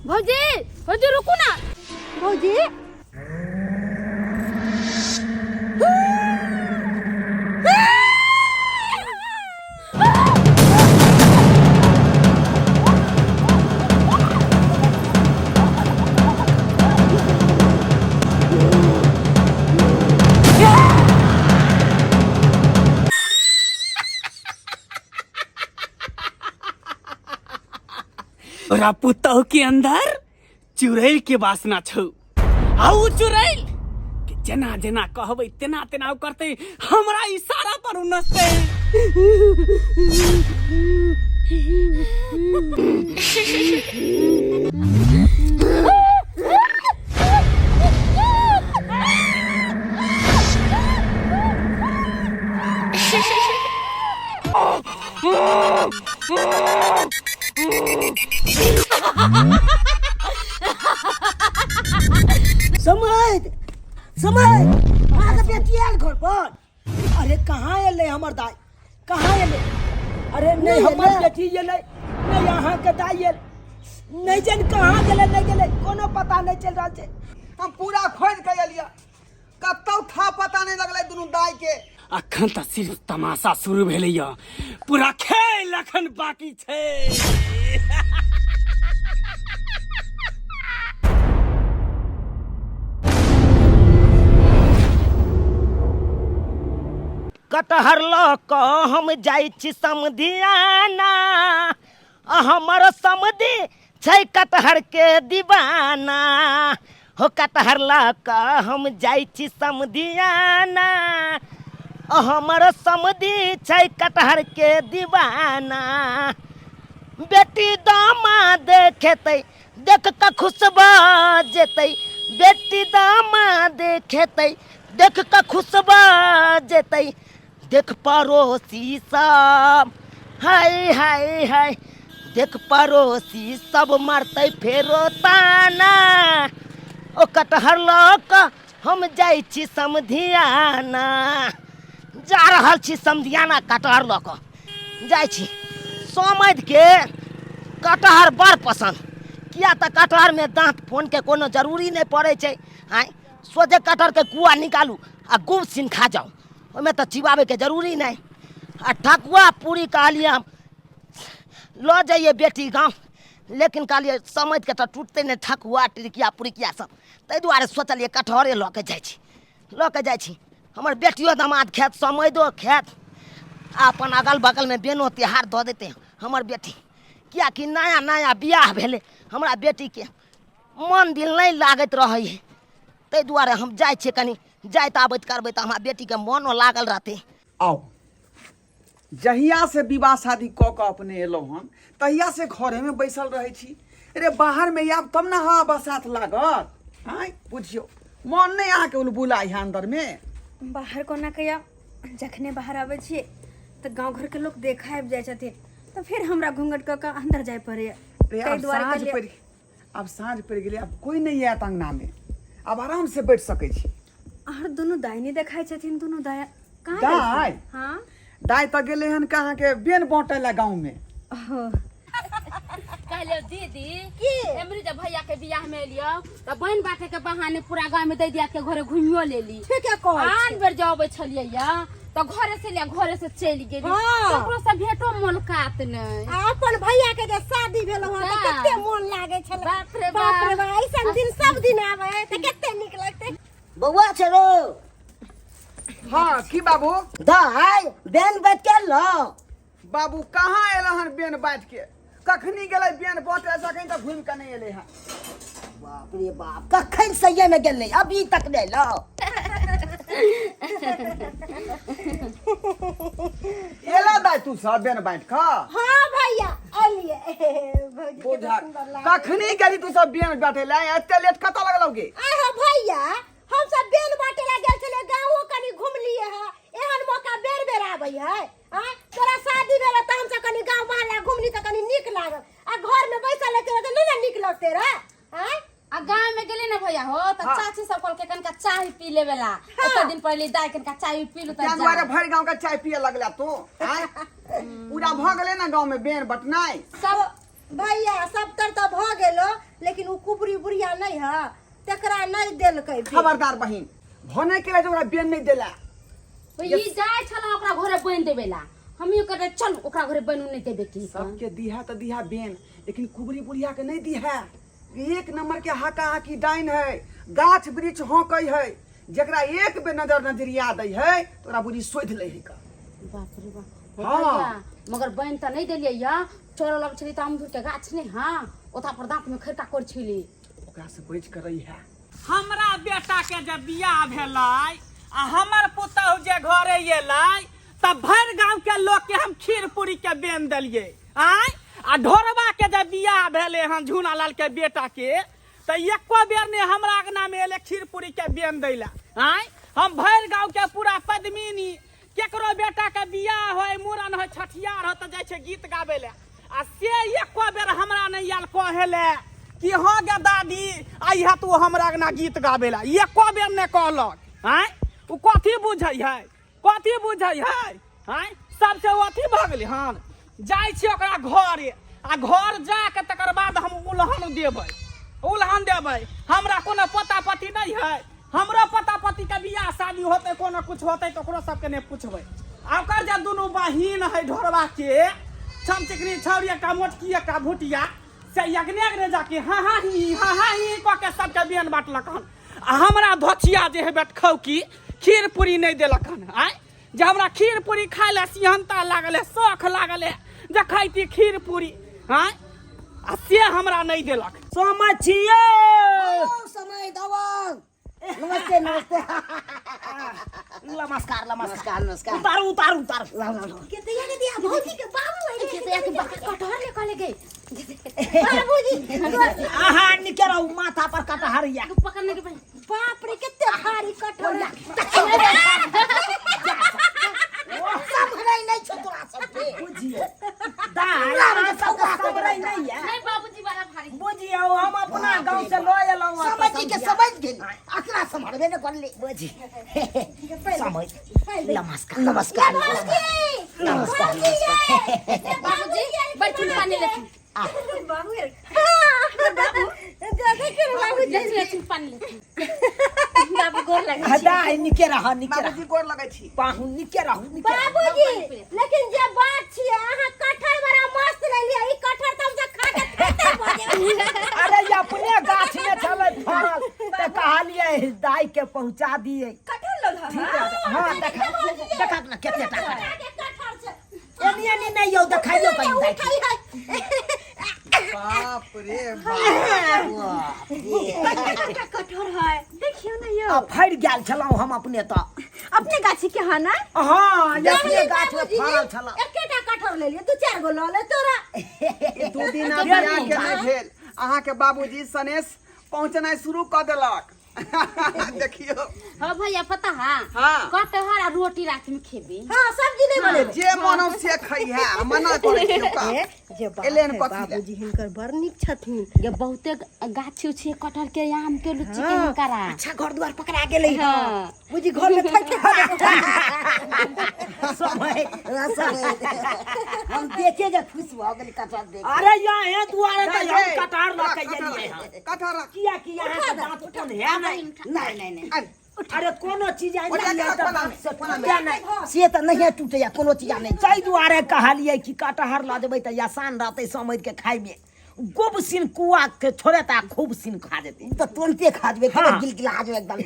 भौजी, भौजी रुकू ना। भौजी, तोरा पुतहु के अंदर चुड़ैल के वासना छौ, आ उ चुड़ैल के जेना जेना कहबै तेना तेना उ करतै, हमरा इशारा पर उ नचतै। समय समय अहाँके बेटी आयल घर पर। अरे कहाँ एलै हमर दाइ, कहाँ एलै? अरे नहीं हमर बेटी एलै, नहीं अहाँके दाइ एल, नहीं जानि कहाँ गेलै, नहीं गेलै, कोनो पता नहीं चलि रहल छै। हम पूरा खोजि के एलियै, कतौ था पता नहीं लगलै दुनू दाइ के। अखन तऽ सिर्फ तमाशा शुरू भेलैया, पूरा खेल अखन बाकी छै। कटहर लऽ कऽ हम जाइ छी समधियाना, आ हमर समधि छै कटहर के दीवाना। हो कटहर लऽ कऽ हम जाइ छी समधियाना, आ हमर समधि छै कटहर के दीवाना। बेटी दामाद खेतै देख कऽ खुश भऽ जेतै, बेटी दामाद खेतै देख कऽ खुश भऽ जेतै। देख पड़ोसी सब हाय हाय हाय, देख पड़ोसी सब मारतै फेरो ताना। ओ कटहर लऽ कऽ हम जाइ छी समधियाना, जा रहल छी समधियाना, कटहर लऽ कऽ जाइ छी। समधिके कटहर बड़ पसन्द, किया तऽ कटहरमे दाँत फोनके कोनो जरूरी नहि पड़ै छै। आँय सोझे कटहरके कुआ निकालू आ गुब सीन खा जाउ, ओहिमे तऽ चिबाबैके जरूरी नहि। आ ठकुआ पूरी कहलियै हम लऽ जइयै बेटी गाँव, लेकिन कहलियै समधिके तऽ टूटतै नहि ठकुआ टिरकिया पुरिकिया सब, ताहि दुआरे सोचलियै कटहरे लऽ कऽ जाइ छी, लऽ कऽ जाइ छी। हमर बेटियो दामाद खायत, समैदो खायत, आ अपन अगल बगलमे बेनो तिहार दऽ देतै हमर बेटी, किएकि नया नया बियाह भेलै हमरा बेटीके, मन दिल नहि लागैत रहै हइ, ताहि दुआरे हम जाइ छियै। कनि जाइत आबैत करबै तऽ हमरा बेटीके मनो लागल रहतै। आउ, जहिया से विवाह शादी कऽ कऽ अपने एलहुँ हन तहिया से घरेमे बैसल रहै छी। रे बाहरमे आयब तब ने हवा बसात लागत। आँय बुझियौ मन नहि अहाँके उलबुला है अन्दरमे। बाहर कोना कहिया जखने बाहर आबै छियै तऽ गाँव घरके लोक देखा आबि जाइ छथिन, तऽ फेर हमरा घूँघट कऽ कऽ अन्दर जाय पड़ैए। रे ताहि आब दुआरे साँझ कहलियै पड़ि, आब साँझ पड़ि गेलै, आब कोइ नहि आयत अङ्गनामे, आब आरामसँ बैठ सकै छी। आर दुनू दाइ नहि देखाइ छथिन, दुनू दाइ कहाँ दाइ? गेलखिन? हाँ दाइ तऽ गेलै हन कहाँके बेन बाँटै लए गाँवमे। ओहो। कहलियो दीदी की एमरी जब भैया के बियाह में एलियो त बहन बाटे के बहाने पूरा गांव में दे दिया के घरे घुमियो लेली। ठीके कहै आन बेर जब अबै छलियै या त घरे से लिया घरे से चलि गेली, हाँ। ककरो से भेटो मुलाकात नहि। आ अपन भैया के जे शादी भेल हँ तऽ हाँ। कते मोन लागै छलै। बाप रे बाप रे बाप। बाप, ऐसन दिन सब दिन आबै तऽ कते नीक लगतै। बौआ छै रो। हाँ की बाबू? दाइ बेन बैठ के लो। बाबू कहाँ एल हन बेन बाँट के? कखनी गेलै बेन बाँटे से अखन तक घुमि कऽ नहि एलै हन। बाप रे बाप, कखन सही में गेलै अभी तक नहि लो। एला दाइ तू सब बेन बाँट कऽ? हाँ भैया एलियै। भौजी के बुझा सुन्दर लागै। कखनी गेली तू सब बेन बाँटे ला, एते लेट कतऽ लगलौ गे? आय हो भैया, हम सब बेन बाँटे ला गेल छलियै, गाँवो कनि घुमलियै हँ, एहन मौका बेर बेर आबै है। आँय तोरा शादी भेल तऽ हमसब कनि गाँव मोहल्ला घुमली तऽ कनि नीक लागल, आ घर में बैसल रहते तऽ नहि ने नीक लगते रह। आँय आ गाँव में गेले ना भैया हो त हाँ। चाची सब कहलके कनका चाय पी लेवे ला, एते दिन पहले दाई कनका चाय पी लू त तें जा। दुआरे भरि गाँव के चाय पिए लगला तू। आँय पूरा भऽ गेलै ने गाँव में बेन बटनाइ। सब भैया सब तर तऽ भऽ गेलो लेकिन ओ कुबरी बुढ़िया नहीं है तकरा नहीं देलकै बेन। खबरदार बहिन भने के जे ओकरा बेन नहीं देला ई जाय छला ओकरा घरे बन देबे ला हमियो कहते चल ओकरा घरे बन नहीं देबे की सबके दिहा तो दिहा बेन लेकिन कुबरी बुढ़िया के नहीं दिहा एक नंबर के हाका हाकी डाइन है गाछ वृक्ष हौकै है जकरा एक बेर नजर नजरिया दै है तो ओकरा बुढ़ी शोधि लै है का बाप रे बाप हाँ। हाँ। मगर बन तऽ नहीं देलियै या चोर लग छली तऽ अमरूद के गाछ नहीं हाँ ओता पर दांत में खड़का कर छली ओकरा से बचि के रही है हमरा बेटा के जब बियाह भेलै आ हमर पुतहु जे घरे एलै तऽ भरि गांव के लोग के हम खीर पूरी के बेन देलियै आँय आ ढोरबा के जब बियाह भेलै हन झूना लाल के बेटा के तऽ एको बेर ने हमरा अंगना में एलै खीर पूरी के बेन दै लए आँय हम भरि गांव के पूरा पद्मिनी केकरो बेटा के बियाह होय मूड़न होय छठियार होय तऽ जाइ छै गीत गाबै लए आ से एको बेर हमरा नहि आयल कहै लए कि हँ गे दादी अइहे तू हमरा अंगना गीत गाबै लए एको बेर नहि कहलक आँय ओ कथी बुझै है कथी बुझै है आँय सबसे ओ अथी भऽ गेलै हन जाइ छियै ओकरा घरे आ घर जाके तकर बाद हम उलहन देबै उलहन देबै हमरा कोनो पता पति नहि है हमरो पता पति के बियाह शादी होतै कोनो कुछ होतै तऽ ओकरो सबके नहि पुछबै आ ओकर जे दुनू बहिन है ढोरबा के चमचिकनी छौरी एकटा मोटकी एकटा भुटिया से अगने अगने जाके हाँ हाँ ही हाँ हाँ ही कऽ के सबके बियन बाँटलक हन आ हमरा धोचिया जे है बेटखौकी खीर पूरी नहि देलक हन आँय जे हमरा खीर पूरी खाय लए सिहनता लागल है शौख लागल है जे खैती खीर पूरी आँय आ से हमरा नहि देलक सोमा छियै समय दवांग नमस्ते नमस्ते नमस्कार नमस्कार नमस्कार नमस्कार उतारू उतारू उतारू लाओ लाओ लाओ केतैया के दिया भौजी के बाबू है केतैया के बड़का कटहर ले कहले गई बाबूजी अहाँ निके रहू माथा पर कटहर या तू पकड़ने के पहले बाप रे कते भारी कटहर सम्हरै नहि छौ तोरा सबके बुझिए दाइ अहाँ सबके सबरै नहि या नहीं बाबूजी बड़ा भारी बुझियौ हम अपना गाँव से लऽ एलहुँ हँ समझ के समझ गेली अकरा सम्हरबे ने करले बुझि समझ नमस्कार नमस्कार नमस्कार नमस्कार बाबूजी बैठू पानी लेथिन बाबू बाबू बाबूजी लेथिन लेथिन पानी लेथिन बाबू गोर लगे दाइ निके रह निके रह बाबूजी गोर लगै छी पाहुन निके रहू निके रहू। बाबूजी लेकिन जे बात छियै अहाँ कटहर बड़ा मस्त लेलियै ई कटहर तऽ हमसब खा के खत्म भऽ जेबै अरे ई अपने गाछ में छलै फड़ल तऽ कहलियै दाइ के पहुंचा दियै कटहर लगा ठीक है हाँ देखा देखा ना केते टा खा के कटहर छै एनी एनी नहीं यौ देखाइयो कहीं दाइ के। उठाई है बाप रे बाप कटहर कटहर है देखियो ना यो आ फड़ि गेल छलहुँ हम अपने तऽ अपने गाछी के है ना हाँ ई अपने गाछ में फड़ल छल एकेटा कटहर लेलियै दू चारि गो लऽ ले तोरा ई दू दिन बियाह के नहि भेल अहाँके बाबूजी सनेस पहुँचनाइ शुरू कऽ देलक देखियो हाँ भैया पता है हाँ। कहते हर रोटी रात में खेबे हाँ सब्जी नहीं बनेबे जे मन हो से खइहे मना करै छियौ का ए, जे बात एलै हन है, कथी लए? बाबूजी हिनकर बड़ नीक छथिन ये बहुते गाछी उछी कटहर के आम के लुच्ची के हिनकरा अच्छा घर द्वार पकड़ा गेलै हाँ। बुझी घर में थक समय समय हम देखे जे खुश भऽ गेली कटहर देख अरे यहाँ हे दुआरे तऽ दाइ, हम कटहर लऽ के कटहर एलियै हन रख, कटहर रख। किया कि यहाँ के दांत कोन है नहीं नहीं नहीं नहीं अरे, अरे कोनो चीज आनि ओरिया के लिअ रख तऽ कोना दांत में, से कोना में। टूटे नहीं से तऽ नहिए टूटैया कोनो चीज नहि ताहि दुआरे कहलियै कि कटहर लऽ जेबै तऽ आसान रहतै समझ के खायमे गोब सिन कुआ के छोड़े तऽ खूब सिन खा जेतै तऽ तुरन्ते खा जेबै हाँ। गिलगिला जेबै एकदम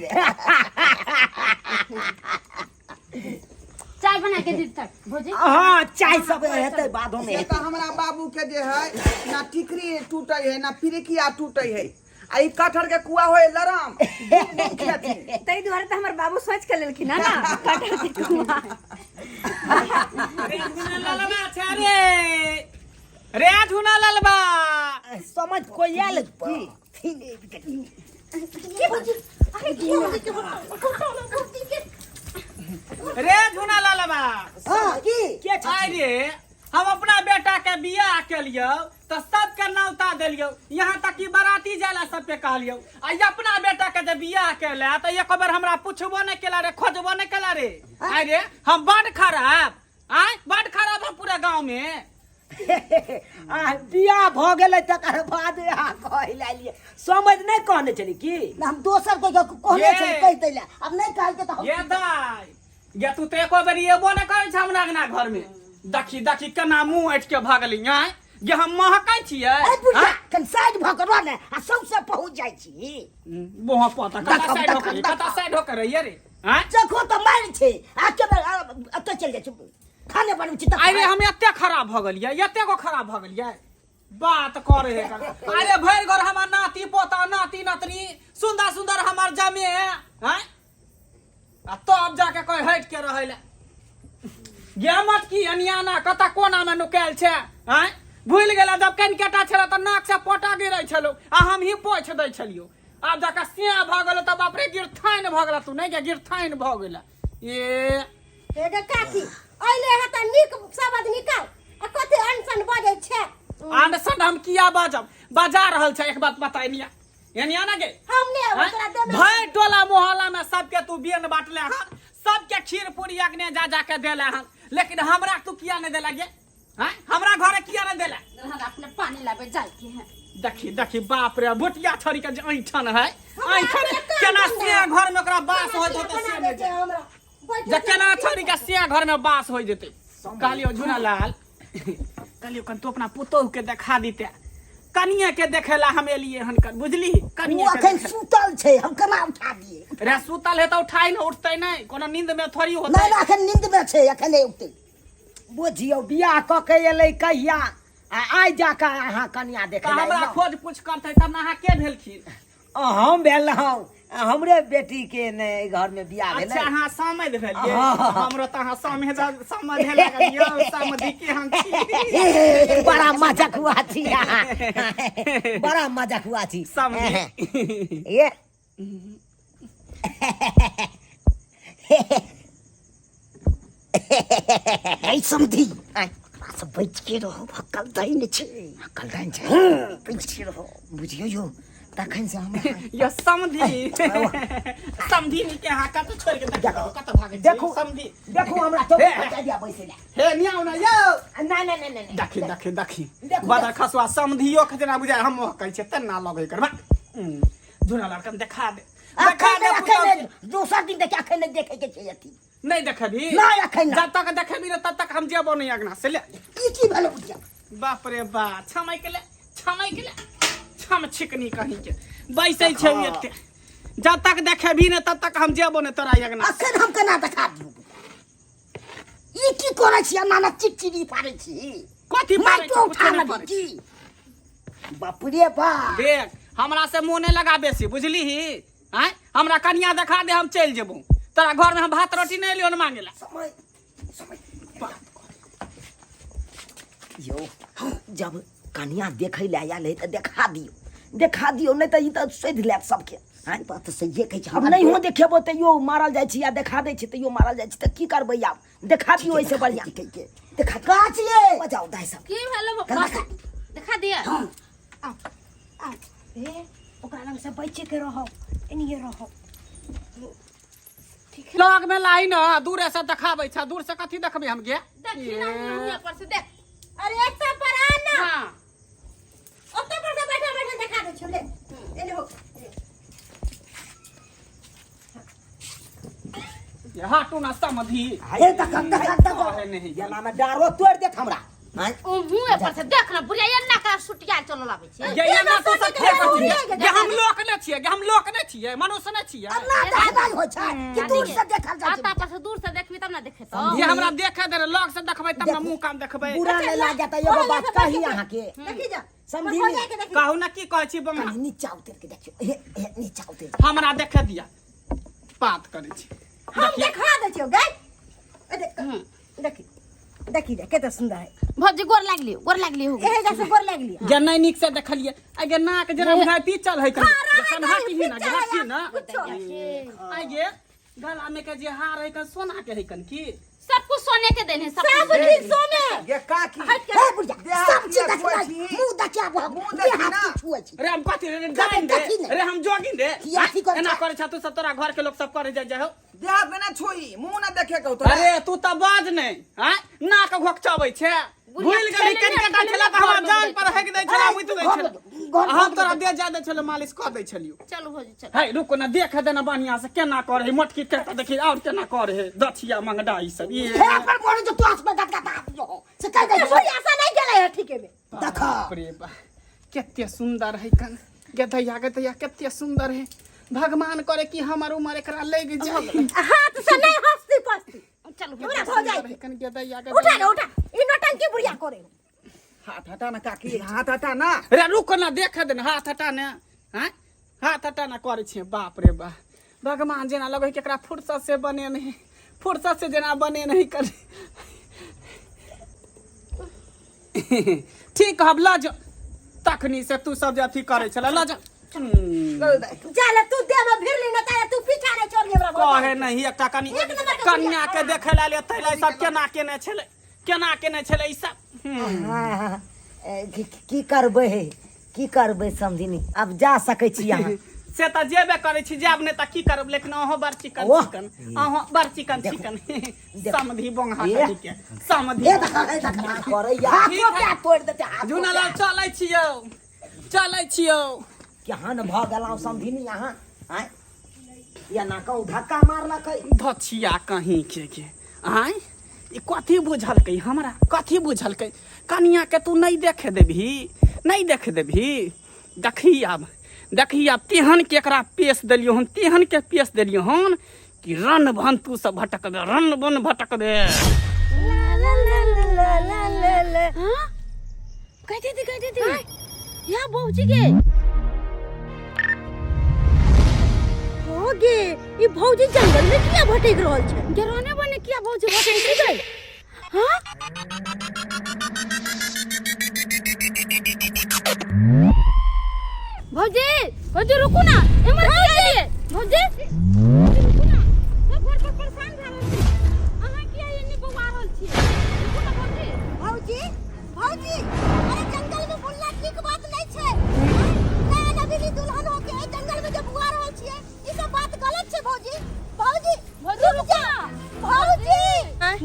चाय बना के दी तक भौजी हाँ चाय सब हेतै बादो में से हेतै तऽ हमरा बाबू के जे है ना टिकरी टूटे है ना पिरिकिया टूटे है आ ई कटहर के कुआ होय लरम खेथिन ताहि दुआरे तऽ हमर बाबू सोचि के लेलखिन हँ ना कटहर के कुआ रे झुना ललबा छै रे रे झुना ललबा समझ कोई आयल की रे झुना ललबा हाँ की के छथिन? आइ रे हम अपना बेटा के बियाह केलियौ तऽ सबके नौता देलियौ यहाँ तक कि बराती जाय ला सबके कहलियौ आ ई अपना बेटा के जे बियाह केला तऽ एक बेर हमरा पुछबो नहि केला रे खोजबो नहि केला रे आइ रे हम बड खराब आइ बड खराब हम पूरा गाँव में आ बियाह भऽ गेलै तकर बाद अहाँ कहै लए एलियै समझ नहि कहने छली की ना हम दोसर कोई के कहने ये। छली कहि दै लए अब नहि कहलकै तऽ हम ये दाइ ये तू तऽ एको बेरी एबो नहि करै छ हमरा अंगना घर में देखी देखी केना मुँह ऐठ के भगली आँय जे हम महकै छियै ए बुढ़िया आँय? कनि साइड भऽ कऽ रह ने आ सौंसे पहुँच जाइ छी बोहा पता कता देखब, साइड हो देखब, करे कता देखब। साइड हो करे ये रे आँय जखो तऽ मारि छै आ के बेर एतऽ चलि जाइ छी खाने बनबै छी अरे हम एते खराब भऽ गेलियै एते गो खराब भऽ गेलियै बात करे है अरे भरि घर हमर नाती पोता नाती नतनी सुंदर सुंदर हमर जमे हैं आ तब जाके कोई हटि के रहै ले गे मटकी अनियाना कतऽ कोना में नुकायल छै आँय भूलि गेला जब कनिकेटा छलै तऽ नाक से पोटा गिरै छलौ आ हम ही पोछि दै छलियौ आब जाके सिया भऽ गेलौ तऽ बाप रे गिरथाइन भऽ गेला तू नहि गे गिरथाइन भऽ गेला ए हे गे काकी अइले हे तऽ नीक शब्द निकाल आ कथी अनसन बजै छै अनसन हम किया बाजब बजा रहल छै एक बात बता एनिया एनिया ना गे हम नहि अबै तोरा देमे भरि टोला मोहल्ला में सबके तू बेन बांटले हन सबके खीर पूरी अग्ने जा जा के देले हन लेकिन हमरा तू किया नहीं देला गे हैं हमरा घरे किया नहीं देला हमरा अपने पानी लाबे जाय के है देखी देखी बाप रे भुटिया छड़ी के जे ऐठन है ऐठन केना से घर में ओकरा बास होइत होते से बना नहि दे जाय। हमरा बैठ जे केना छड़ी के से घर में बास हो जेतै कहलियो झूना लाल कहलियो कन तू अपना पुतोहु के देखा दीते कनिया के देखेला हम एलिए हन कन बुझली ओ कनिया के अखन देखेला। सुतल छै हम केना उठा दियै रे सुतल है तऽ उठाइ ने उठतै नहि कोनो नींद में थोड़ी होतै नहि नहि अखन नींद मे छै अखन नहि उठतै बुझियौ बियाह कऽ के एलै कहिया आ आइ जाकऽ अहाँ कनिया तऽ देखै लए हमरा एलहुँ। खोज पूछ करतै तब ने अहाँ के भेलखिन हम भेलहुँ हमरे बेटी के ने एहि घर में बियाह भेलै अच्छा अहाँ समझ भेलियै हाँ। हमरो तऽ अहाँ समझ समझे लगलियै समझी के हम छी बड़ा मजाक हुआ छी अहाँ। बड़ा मजाक हुआ छी समझी ये ऐ समधी ओकरा से बचि के रहो भक्कल दैन छै भक्कल दैन छै बचि के रहो बुझियौ यौ तखन से हमरा यो समधी समधी नी के अहाँ कतऽ छोड़ि के देखो कतऽ भागै छी देखू समधी देखू हमरा तो हे। बचा दिया बैसे ला हे नियाउ ना यौ ना ना ना ना ना। देखी देखी देखी देखू, बदर खसुआ समधियो के जेना बुझाय हम कहै छियै तेना लगै करबा झूना लड़कन देखा दे देखा अखन दे नहि, पुतहु अखन के। नहि, दोसर दिन देखे अखन नहि देखे के छै अथी नहीं देखबी नहीं, अखन नहि। जब तक देखबी ना तब तक हम जेबो नहीं अगना से ले ई की भेलै बुढ़िया बाप रे बा छमक ले छमक ले छम छिकनी कहीं के बैसै छै उ एते जब तक देखेबी ना तब तक हम जेबो नहीं तोरा अगना से। अखन हम केना देखा दियौ ई की करै छी एना ना चिड़चिड़ी पारै छी कथी पारै छी? माइको कुछो उठा नहि लेबै पारै छी। की बाप रे बाप देख हमरा से मुँह नहीं लगा बेसी बुझली ही आँय हमरा कनिया देखा दे हम चलि जेबो तोरा घर में हम भात रोटी नहीं लियो मांगे ला समय समय यौ जब कनिया देखै लए आयल है तऽ देखा दियौ देखा दियौ नहि तऽ ई तऽ सधि लेत सबके आँय? बात तऽ सहिए कहै छै आब नहि हो देखेबो तैयो मारल जाइ छी आ देखा दै छी तैयो मारल जाइ छी तऽ की करबै आब देखा दियौ एहिसँ बढ़िआँ देखा कहाँ छियै बजाउ दाइ सब की भेलो देखा। देखा दिया आ आ हे ओकरा लग से बचे के रहो एनिए रहो लग में लाई ना दूरे से देखाबै छ दूर से कथी देखबै हम गे देखी ना मुँह पर से देख अरे एकटा पर आ ना हाँ ओतऽ पर से बैठल बैठल देखा दै छियौ ले एने हो ये हटू ना समधी हे देख देख देख कहे नहीं एना में डारो तोड़ि देत हमरा आँय? ओ मुँह पर से देख ना बुढ़िया एना का सुटिया चलल आबै छै गे एना तू सब के कथी गे हम लोक ने छियै गे हम लोक ने छियै मनुष्य ने छियै अब ना देखनाइ होइ छै कि दूर से देखल जाइ आता छै पर से दूर से देखबी तब ना देखेतो ये हमरा देखे दे लग से देखबै तब ना मुंह कान देखबै बुरा नहि लागत एगो बात कही अहाँके देखी जा समझी हो ने? जाके देखी कहू ना की कहै छी बंगा कनी नीचा उतर के देखियौ हे हे नीचा उतर के। हमरा देखे दिया बात करै छी हम देखा दै छियौ गै ए देख देखी देखी जा कते सुंदर है भौजी गोर लागली गोर लागली हो एहे जैसे गोर लागली गे नहि नीक से देखलियै आ गे नाक जेना बुझाइ पीचल है कनी जखन हटी ही ना गे हटी ना आ गे गला में के जे हार है कन सोना के है कन की सब कुछ सोने के देने सब सब कुछ चीज सोने गे काकी हे बुढ़िया देह सब चीज किया देखनाइ छुआइ छी? मुँह देखिया मुँह देखी देह ना। हाथ छुआइ छी रे हम कथी रे डाइन रे कथी ने? रे हम जोगिन रे की अथी करै एना छै? करै छ तू सब तोरा घर के लोग सब करे जाय जाय हो देह हाथ में ना छुई मुंह ना देखे के तोरा अरे तू तऽ बाज नहि आँय नाक घोकचबै छै भूल गेली कनिका टा छला तऽ हमरा जान पर हेक दै छला मुइत दै छला हम तोरा दे जा दै छलो मालिश कऽ दै छलियो। चलू भौजी चलू। हे रुको ना, देख दे ना बढ़िया से केना करे है, मोटकी के तऽ देखी और केना करे है दछिया मंगडा ई सब ये। हे पर बोले जो तू में गदगदा दियो से कह दे। बुढ़िया से नहीं गेलै है ठीके में। देख बाप रे बा, कते सुंदर है कन गधैया गधैया, कते सुंदर है। भगवान करे कि हमर उमर एकरा लग जाए। हाथ से नहीं हंसती पसती। चलू। हमरा हो जाए। सुंदर है कन गधैया उठा गधैया। ने उठा, ई नौटंकी बुढ़िया करे। हाथ हटा ना काकी, हाथ हटा ना। रे रुक ना, देख दे ना, हाथ हटा ने। हैं हाथ हटा ना करे छियै। बाप रे बा, भगवान जेना लगै कि एकरा फुर्सत से बने नहीं, फुर्सत से जेना बने नहीं करे। ठीक हब ल जो, तखनी से तू सब जे अथी करे छला ल जो। जाले तू देह में भिरली न तारे तू पीछा नहीं छोड़ली हमरा। कहे नहीं एकटा कनी एक नंबर के कन्या के देखे ला ले तैला सब केना केने छलै, केना केने छलै ई सब। हाँ, की करबै, की करबै समधिनी, आब जा सकै छी अहाँ। से तऽ जेबे करै छी, जायब नहि तऽ की करब, लेकिन अहूँ बड़ चिकन ओह। चिकन, अहूँ बड़ चिकन देखो, चिकन देखो। समधी बोंगा ए। के समधी। ए देखा, ए देखा करैया, हाथो ठीक है। के तोड़ि देतै हाथो। झुनालाल चलै छियौ, चलै छियौ। केहन भऽ गेलहुँ समधिनी अहाँ? आँय, एना कहूँ धक्का मारलकै। धछिया कहीं के आँय, ई कथी बुझलकै हमरा, कथी बुझलकै? कनिया के तू नहीं देखे देबही, नहीं देखे देबही। देखी आब, देखी आब, तेहन के एकरा पेश देलियो हन, तेहन के पेश देलियो हन कि रन भन तू सब भटकबे, रन बन भटकबे। हाँ कह दीदी, कह दीदी या भौजी के हो गे, ई भौजी जंगल में किया भटक रहल छै? गेरोने बने किया भौजी भटक गई? हाँ भौजी, भौजी रुकू ना, एमर की आइए भौजी, भौजी रुकू ना, सब घर पर परेशान भए रहल छी, अहाँ किया एनी बौआ रहल छी? रुकू ना भौजी। भौजी, भौजी, अरे जंगल में बुलना ठीक बात नहीं छै। नया नवेली दुल्हन होके एहि जंगल में जे बुआ रहल छियै, ई सब बात गलत छै भौजी। भौजी, भौजी रुक जा। भौजी,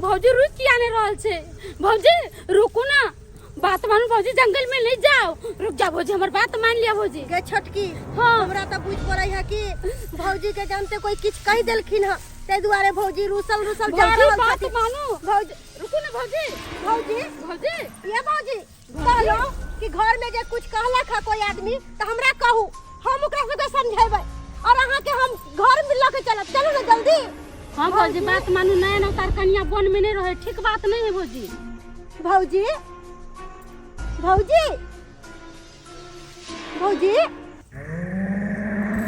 भौजी रुक किया नहीं रहल छै? भौजी रुकू ना, बात मानू भौजी, जंगल में नहीं जाओ, रुक जा भौजी, हमर बात मान लिया भौजी। गे छोटकी, हाँ। हमरा तऽ बुझ पड़ै है कि भौजी के जानते कोई किछ कहि देलखिन हँ, ताहि दुआरे भौजी रुसल रुसल जा भौजी रहल बात छथिन। मानू। भौजी रुकू ना भौजी। भौजी, भौजी, ये भौजी कहलो कि घर में जे कुछ कहलक है कोई आदमी तऽ हमरा कहू, हम ओकरा सबके समझेबै और अहाँ के हम घर में लऽ के चलब। चलू ने जल्दी। हाँ भौजी बात मानू, नया नौतार कन्या वन में नहीं रहे, ठीक बात नहीं है भौजी। भौजी, भौजी, भौजी, भौजी,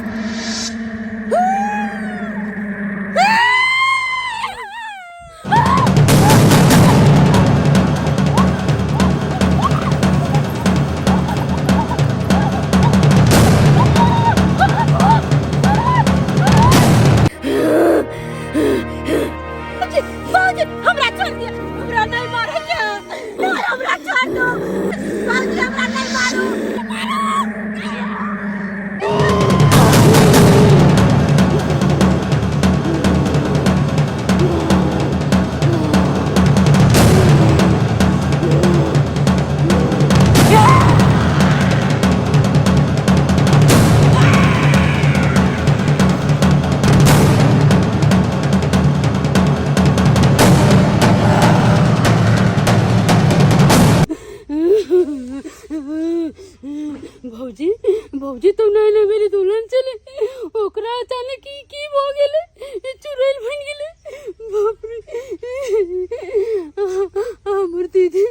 भौजी हमरा छोड़ दिया, हमरा नहीं मारे के, नहीं हमरा छोड़ दो भौजी, हमरा नहीं मारू, भौजी, भौजी तो नहीं ना मेरी दुल्हन चले, ओकरा अचानक की की भ गेले, चुड़ैल बन गेले। बाप रे, हमर दीदी,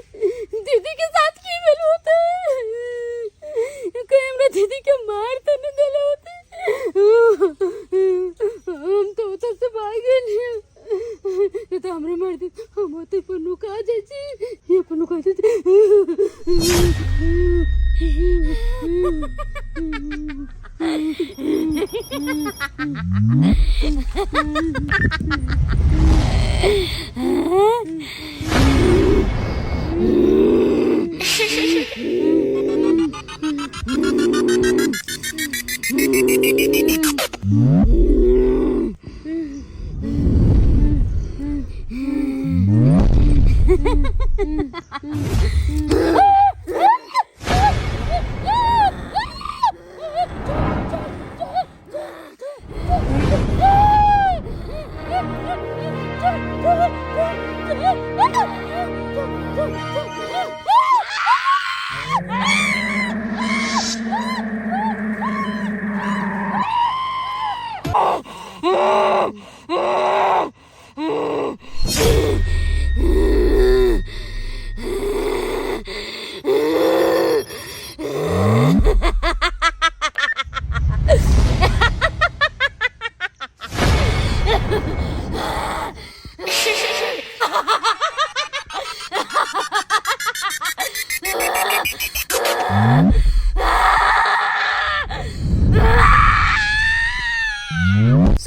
दीदी के साथ की भेल होते? कहीं हमरा दीदी के मार तो नहीं देले होते? हम तो उधर से भाग गेलिए, ये तो हमरे मार दे, हम होते पर नुका जाइ छी, ये पर नुका जाइ छी।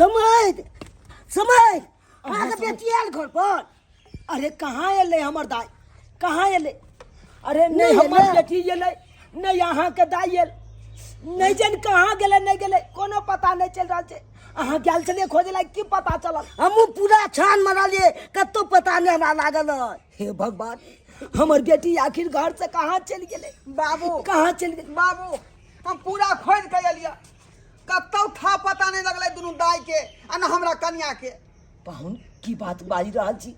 समझ समझ, अहाँके बेटी आयल घर पर? अरे कहाँ एलै हमर दाइ, कहाँ एलै? अरे नहि नहि हमर एलै। बेटी एलै नहि, अहाँके दाइ एल नहि, जन कहाँ गेलै नहि गेलै, कोनो पता नहि चलि रहल छै। अहाँ गेल छलियै खोजै लए, की पता चलल? हमहूँ पूरा छान मारलियै, कतहु पता नहि हमरा लागल हय। हे भगवान, हमर बेटी आखिर घर से कहाँ चलि गेलै? बाबू, कहाँ चलि गेलै? बाबू, हम पूरा खोजि कऽ एलियै, कतहु था पता नहि लगलै दुनू दाइ के आ ने हमरा कनिया के। पाहुन, की बात बाजि रहल छी?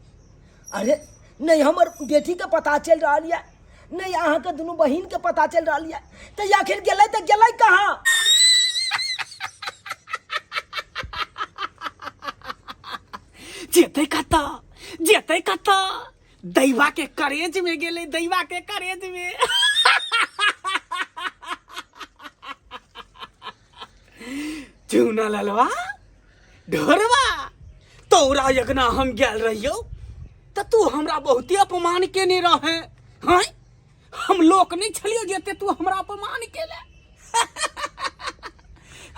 अरे नहि हमर बेटीके पता चलि रहल यऽ, नहि अहाँके दुनू बहिनके पता चलि रहल यऽ, तऽ आखिर गेलै तऽ गेलै कहाँ? जेतै कतऽ, जेतै कतऽ, दैवा के करेज में गेलै, दैवा के करेज में। चूना ललवा ढोरवा, तोरा यगना हम गेल रहियो तऽ तू हमरा बहुते अपमान केने रहे। हैं, हम लोक नहीं छलियो जेते तू हमरा अपमान केले।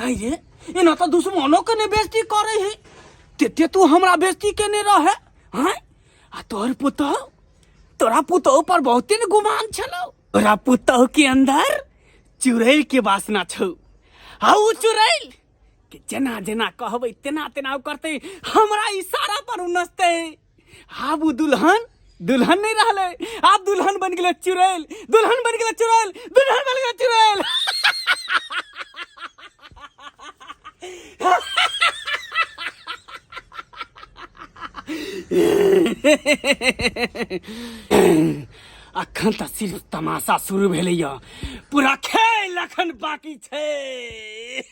है रे, एना तऽ दुश्मनो के ने बेइज्जती करे है, तेते तू हमरा बेइज्जती केने रहे। हैं, आ तोहर पुतहु, तोरा पुतहु पर बहुते ने गुमान छलो। तोरा पुतहु के अंदर चुड़ैल के वासना छौ, आ उ चुड़ैल के जेना जेना कहबै तेना तेना ओ करतै, हमरा इशारा पर उ नचतै। आब उ दुल्हन दुल्हन नहीं रहलै, आब दुल्हन बन गेलै चुड़ैल, दुल्हन बन गेलै चुड़ैल, दुल्हन बन गेलै चुड़ैल। अखन तऽ सिर्फ तमाशा शुरू भेलैया, पूरा खेल अखन बाकी छै।